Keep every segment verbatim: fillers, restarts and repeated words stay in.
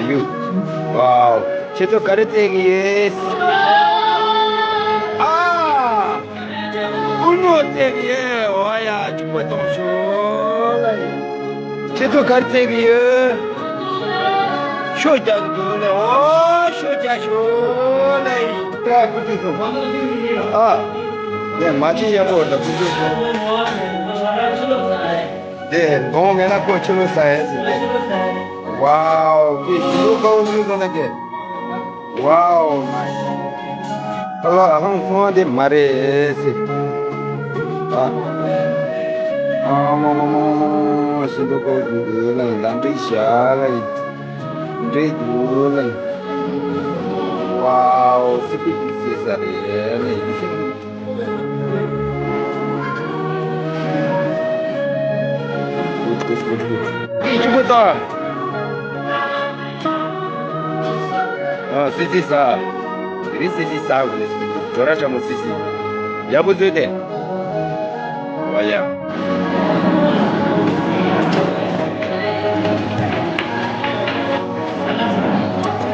ཡུ། ཝའོ། ཁྱེད་ཚོ་ག་རེ་རྩེ་གི་ཡོད། ཨ། ཀུ་ནོ་རྩེ་གི་ཡོད། ཨོ་ཡ། ཕྱུག་པོ་གཏོང་ཤོག་ལ་ཡིན། ཁྱེད་ཚོ་ག་རེ་རྩེ་གི་ཡོད། ཤོ་རྒྱག་གི་འདུག་ལ། ཨོ་ཤོ་རྒྱག་ཤོག་ལ་ཡིན། ཨ། ངས་མ་ཅི་ཡག་པོ་འདུག་དེ་གདོང་ངན་ན་ཁོ་ཆུ་ལོ་ཟ་ཡས་ཟེར་ཏེ། ཝའོ། དེ་ཞི་ལུ་ཀའོ་ཟེར་ཟེར་ན་ཀྱེ། ཝའོ་མའི། ཨ་ལ་ཨ་ཧང་སོང་བ་དེ་མ་རེད་ཟེར། ཨ། ཨ་མོ་མོ་མོ་མོ། ཞི་ལུ་ཀའོ་ཟེར་འདུག་ལ་ཡིན། ལམ་འགྲིག་ཤག་ལ་ཡིན། འགྲིག་འདུག་ལ་ཡིན། ཝའོ། སི་པི་ཀི་ཟེར་ས་རེད་ལ་ཡིན། ཅི་གུ་ཏོ། ཨ། སི་སི་ས། རི་སི་སི་ས་གུ་ནི། ཇོ་ར་ཁྲ་མོ་སི་སི། ཡག་པོ་བཟོས་ཏེ། ཨོ་ཡ།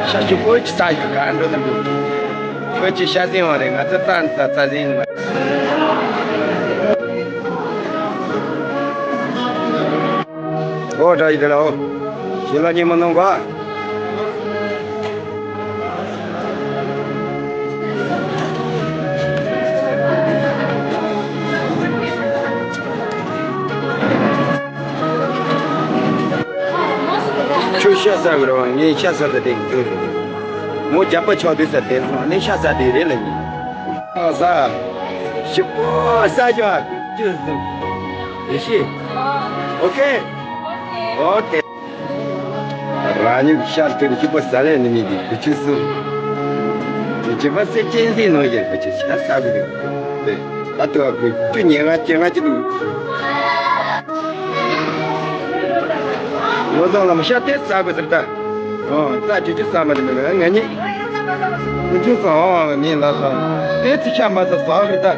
ཤ་ཆུ་ཀོ་ཅི་ས་ཡོད་ག་འགྲོ་དང་འགྲོ། ཁྱོད་ཀྱི་ཤ་ཟན་བ་རེད། ང་ཚོ་རྩ་རྩ་རྩ་ཟན་ཡིན་པ། ཨོ་འདྲ་ཡི་དེ་ལ་ཨོ། ཞི་ལ་ཉིན་མོ་གནང་ག། ཁྱོད་ཤ་ཟ་གི་རེད་བ། ངས་ཤ་ཟ་ས་དེ་གི་ཁྱོད་རེད། མོ་རྒྱགས་པ་ཆགས་དུས་ས་དེ་སོང་ནས་ཤ་ཟ་དེ་རེད་ལ་ཡིན། ཨ་ཟ། ཞིབ་པོ་ཟ་རྒྱུ་ཨ་ཁུ་ཁྱོད་ཟ། ཡེ་ཤེས། ཨོ་ཁེ། ཨོ་ཁེ། རང་ཉིད་ཤ་དེ་ཞིབ་པོ་ཟ་ལས་ནི་མི་དེ་ཁུ་ཆུ་སུ། ཁྱོད་པ་སེ་ཅན་སེ་ནོ་ཡེ་ཁུ་ཆུ་ཤ་ཟ་གི་རེད། དེ་ད་ལྟ་ཁུ་ཁྱོད་ཉེ་ང་ཅེ་ང་ཅི་འདུག་ངོ་ཚང་ལ་མ་ཤ་དེ་ཟ་དགོས་ཟེར་ད། ཨོ། རྩ་ཆུ་ཆུ་ཟ་མ་དེ་མེད་ང་ངེད་གཉིས། ཆུ་ཆུ་ཟ་ཨོ་མིན་ལ་ཟ། དེ་ཚི་ཤ་མ་ཟ་ཟ་རེད་ད།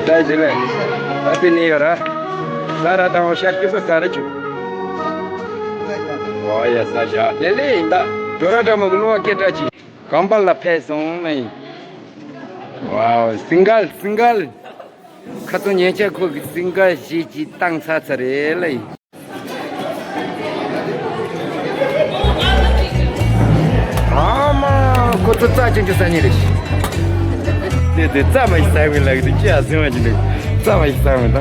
ད་ཞི་ལེ། ད་དེ་ནས་ཡོད་ར། ཟ་ར་དང་ཤ་ཆུ་ཟ་ཟ་ར་ཆུ། ཨོ་ཡ་ཟ་ཤ་ལེ་ལེ་ཡིན་ད། ཇོ་ར་ཏྲ་མོ་གི་གླུ་བ་སྐད་གྲགས་ཆེ། གམ་པ་ལ་ཕེབས་སོང་ནི། ཝའོ། སིང་གལ་སིང་གལ། ཁ་ཚོན་ཉན་ཆ་ཁོ་གི་སིང་གལ་ཞིག་ཅིག་བཏང་ཚར་ཚར་རེད་ལ་ཡིན། ཨ་མ། ཁོ་ཚོ་རྩ་ཆེན་ཆུ་ཟ་ཉེ་རེད། དེ་དེ་རྩ་མ་ཞིག་ཟ་བའི་ལག་དེ་ཅི་ཡ་ཟིན་བ་ཅི་འདུག་རྩ་མ་ཞིག་ཟ་བའི་ད།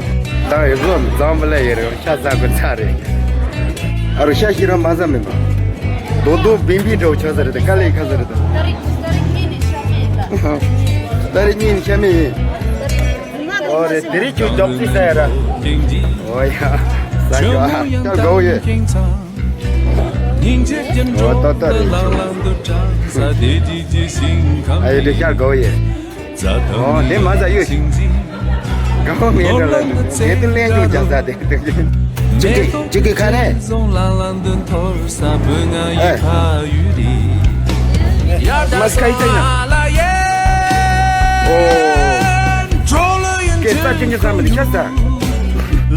ད་ཡོད་ཟོ་འཛམ་བུ་ལ་ཡོད་རེད། ཤ་ཟ་དགོས་ཚར་རེད། ཨ་རུ་ཤ་ཤི་ར་མ་ཟ་མེད་པ། རྡོ་རྡོ་བིན་བིན་འདྲ་བོ་ཆགས་ས་རེད་དེ་དཀའ་ལས་ཁག་ས་རེད་དེ། ད་རེས་ད་རེས་གཉིས་ནས་ཤ་མེད་ད། ད་རེས་གཉིས་ནས་ཤ་མེད་ཡིན། ཨོ་རེད། དེ་རིང་ཁྱོད་རྒྱོབ་རྩིས་ས་ཡ་ར། ཨོ་ཡ། ས་ཞོ་ཨ་ཤ་དགའ་བོ་ཡོད། ཨོ་ཏོ་ཏོ་རེད་ཁྱོད། ཨ་ཡེ་དེ་ཤ་དགའ་བོ་ཡོད། ཨོ་དེ་མ་ཟ་ཡོད། དགའ་བོ་མེད་འགྲོ་ལ་དེ་དུ་ལེན་འགྲོ་རྒྱག་ས་དེ་དེ་ཅི་གི་ཅི་གི་ཁ་ནས། ཨེ། མ་སྐད་ཡིག་ན། ཨོ། སྐད་ས་ཅི་ཉི་ས་མི་ཁྱབ་ས།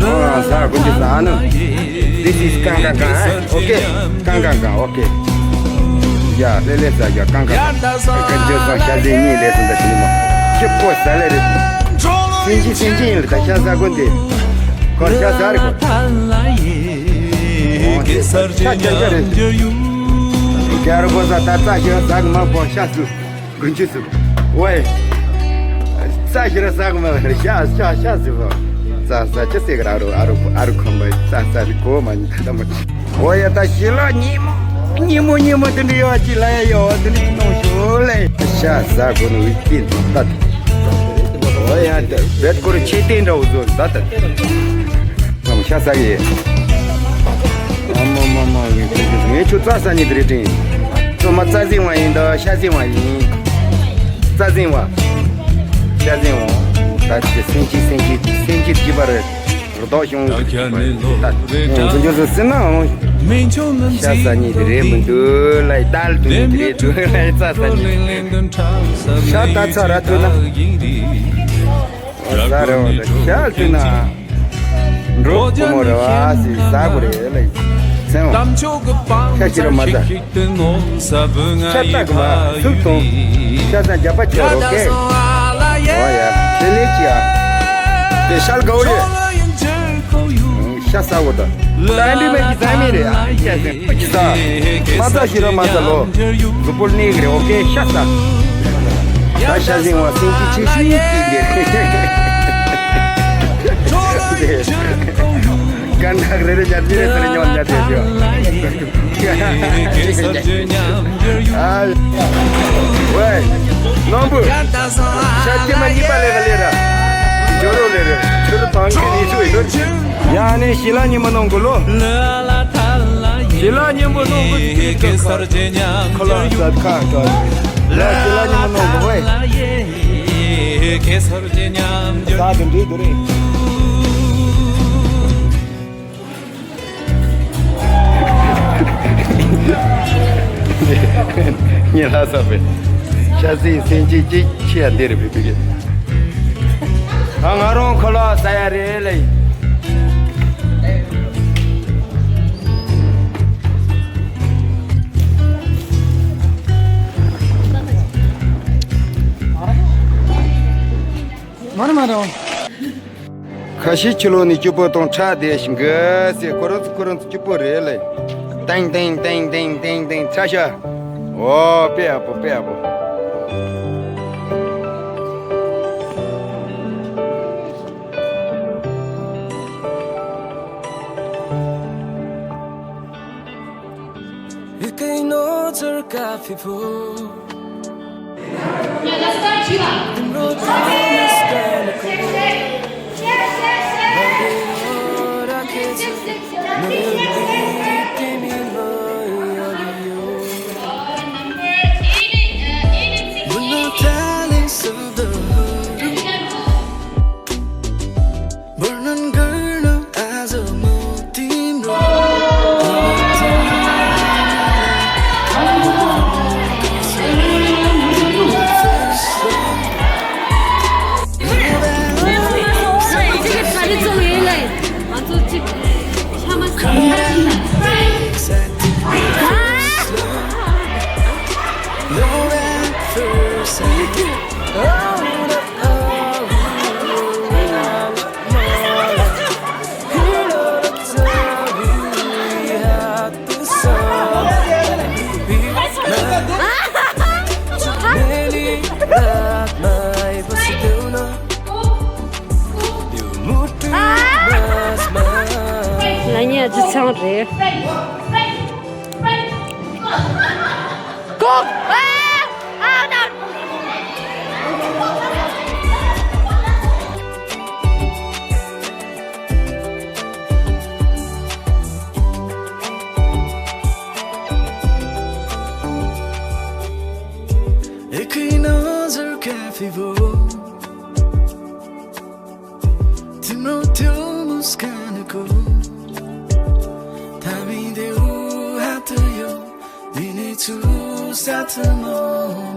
ཨོ་ས་ཀུན་གྱི་ས་ནི། This is ཀང་ཀང་ཀང་། ཨོ་ཀེ། ཀང་ཀང་ཀང་། ཨོ་ཀེ། ཡ་ལེ་ལེ་ས་ཡ་ཀང་ཀང་ཀང་། ཀན་ཅོ་སང་ཤ་ཟན་གཉིས་ལས་སུ་འདྲ་ཞིག་མ། ཁྱེད་པོ་ས་ལེ་རེད། སེང་ཆེན་སེང་ཆེན་ཡིན་ལ་ད་ཤ་ཟ་ཀུན་དེ། ཁོར་ཤ་ཟ་རེད་ཁོ། ཨོ་ཀེ། ཤ་ཅན་ཅན་རེད། རྒྱ་རུ་པོ་ས་ད་རྩ་ཤི་ར་ཟ་གི་མ་པོ་ཤ་སུ། དགུན་ཆུ་སུ། ཝེ། རྩ་ཤི་ར་ཟ་གི་མ་རེད། ཤ་ཤ་ཤ་སུ་པོ། རྩ་ཟ་ཆ་སེ་གི་ར་རུ་ཨ་རུ་ཨ་རུ་ཁམ་པ་རྩ་ཟ་རི་གོ་མ་ཉི་ད་མ། ཝེ་ཡ་ད་ཤི་ལ་ཉི་མོ་ཉི་མོ་ཉི་མོ་དེ་འདྲ་ཡོད་ཅི་ལ་ཡ་ཡོད་དེ་འདྲ་གནོང་ཤོག་ལེ། ཤ་ཟ་གོ་ནི་ཝི་ཏིན་ད། ཝེ་ཡ་ད་བེད་ཀོ་ར་ཆེ་ཏིན་འདྲ་བོ་བཟོ་ད་ད། ང་ཤ་ཟ་གི། ཨ་མ་མ་མ། ངས་ཁྱོད་རྩྭ་ཟ་ནི་དེ་རེད་དྲན། ཁྱོད་མ་རྩྭ་ཟིན་བ་ཡིན་ད་ཤ་ཟིན་བ་ཡིན། རྩྭ་ཟིན་བ། ཤ་ཟིན་བ། ད་ཅི་སེང་ཅི་སེང་ཅི་སེང་ཅི་གྱིས་པ་རེད། རྡོ་གཞུང་གི་ད་ཁྱོད་ཚོ་ཟིན་ན་འོང་། ཤ་ཟ་ནི་དེ་རེད་མི་འདུག་ལ་ཡི་ཏལ་དུ་ནི་དེ་རེད་འདུག་ལ་ཡི་རྩྭ་ཟ་ནི། ཤ་ད་ཚ་ར་ཐུ་ན། ཟ་རེ་བ་ཤ་ཐུ་ན། འགྲོ་ཀོ་མོ་རེ་བ་སི་ཟ་གོ་རེ་ལ་ཡི། སེམས། ཤ་ཤི་ར་མ་ད། ཤ་སྟག་མ་སུབ་ཐོང་། ཤ་ཚ་རྒྱབ་པ་ཆོ་རོ་ཀེ། ཨོ་ཡ། ཁྱེད་ལས་ཅི་ཡ། དེ་ཤལ་གའུ་རེ། ཤ་ས་བོ་ད། ད་འདི་མེད་ཀྱི་ས་མེད་རེད་ཨ། ཤ་ས་མ་ཚ་ཤི་ར་མ་ཚ་ལོ། གཟུགས་པོ་གནས་གི་རེད། ཨོ་ཀེ། ཤ་ས། ད་ཤ་ཞིང་བ་སེང་གེ་ཆེ་ཤི་ཡིན་གྱི་རེད། ཀན་ནག་རེ་རེ་རྒྱ་ཏི་རེ་ཟེར་ཉོན་རྒྱ་ཏི་རེ། ཨ། ཝེ། ནོར་བུ། ཤ་སྐྱེས་མ་གཉིས་པ་ལས་ཀ་ལས་ར། ཇོ་རོ་ལས་ར། ཁྱོད་རང་གི་ཡིན་ཚོད་ཡོད། ཡ་ནི་ཞི་ལ་ཉིན་མོ་ནང་གི་ལོ། ཞི་ལ་ཉིན་མོ་ནང་གི་ཁོ་ལ་ས་ཁ་ཁ། ལ་ཞི་ལ་ཉིན་མོ་ནང་གི་ཝེ། ས་དུ་འདྲེས་དུ་རེད། ཉེ་ལ་ས་པའི་ཤ་སི་སེན་ཅི་ཅི་ཆི་ཡ་འདི་རེད་བི་བི་གེ། ད་ང་རང་ཁོ་ལ་ས་ཡ་རེད་ལེ། མ་རེད་མ་རེད། ཁ་ཤས་ཕྱི་ལོགས་ནས་སྐྱིད་པོ་དང་ཁྲ་བསྡད་ཤིང་གི་ཟེར། ཁོ་རང་ཚོ་ཁོ་རང་ཚོ་སྐྱིད་པོ་རེད་ལེ། ཏེང་ཏེང་ཏེང་ཏེང་ཏེང་ཏེང་ཁྲ་ཤ། ཨོ་དཔེ་ཡག་པོ་དཔེ་ཡག་པོ། ང་གཉིས་ཨ་ཅེ་ཚང་རེད། ལྐོག་ཨ། ཨ། ད། एक ही नजर काफी वो तुम रोते हो मुस्कान को थामिदेऊ हात यो दिनेछु साथमा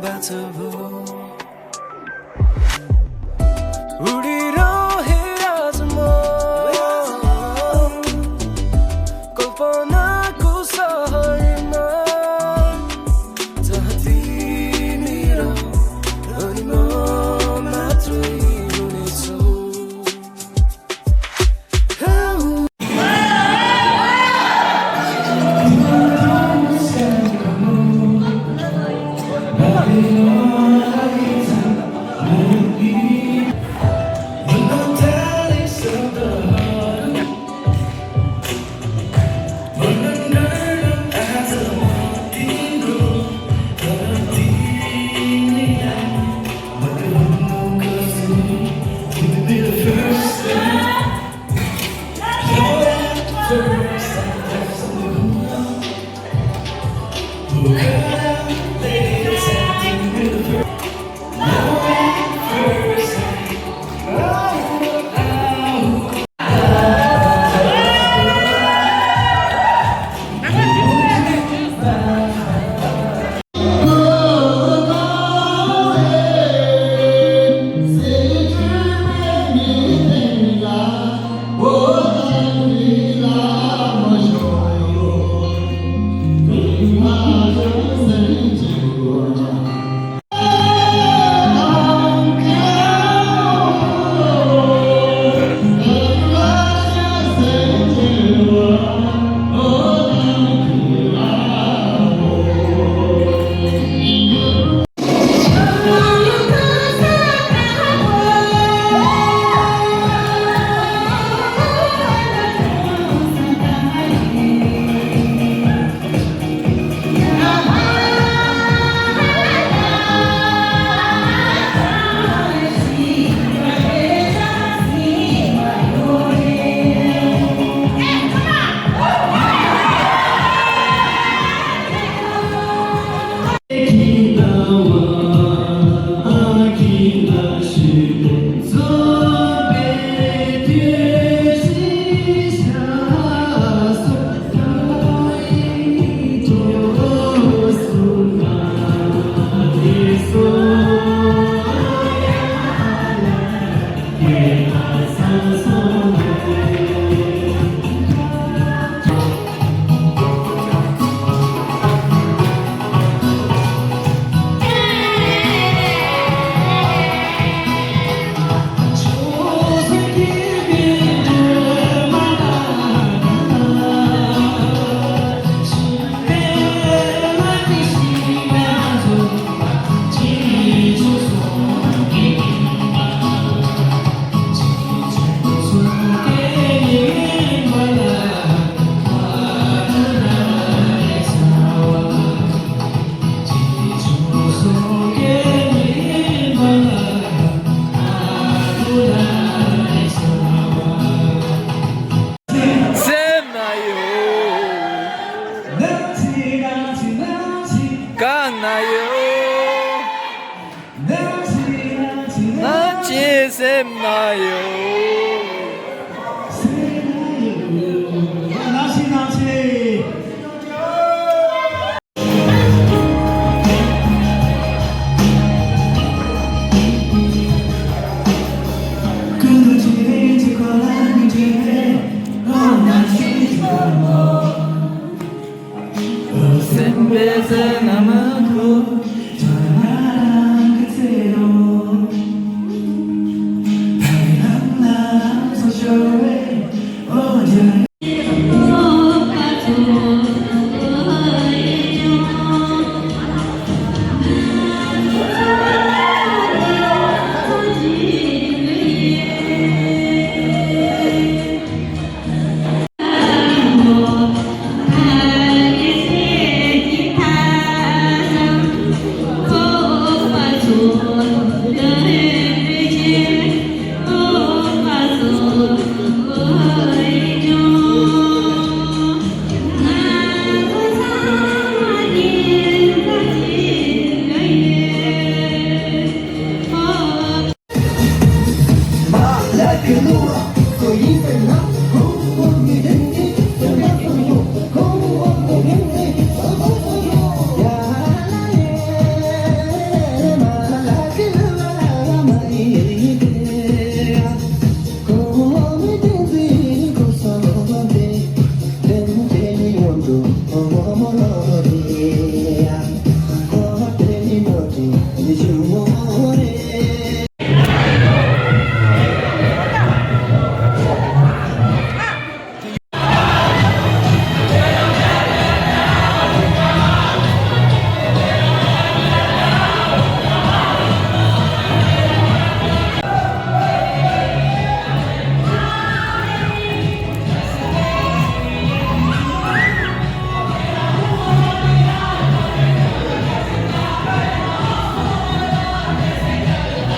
बाँच्बो। उडेर हेर आज म कल्पनाको सहरमा जहाँ तिमी र अनि म मात्रै हुनेछौँ। སེམས་ན་ཡོད། གང་ན་ཡོད། ནམ་ཞིག་སེམས་ན་ཡོད།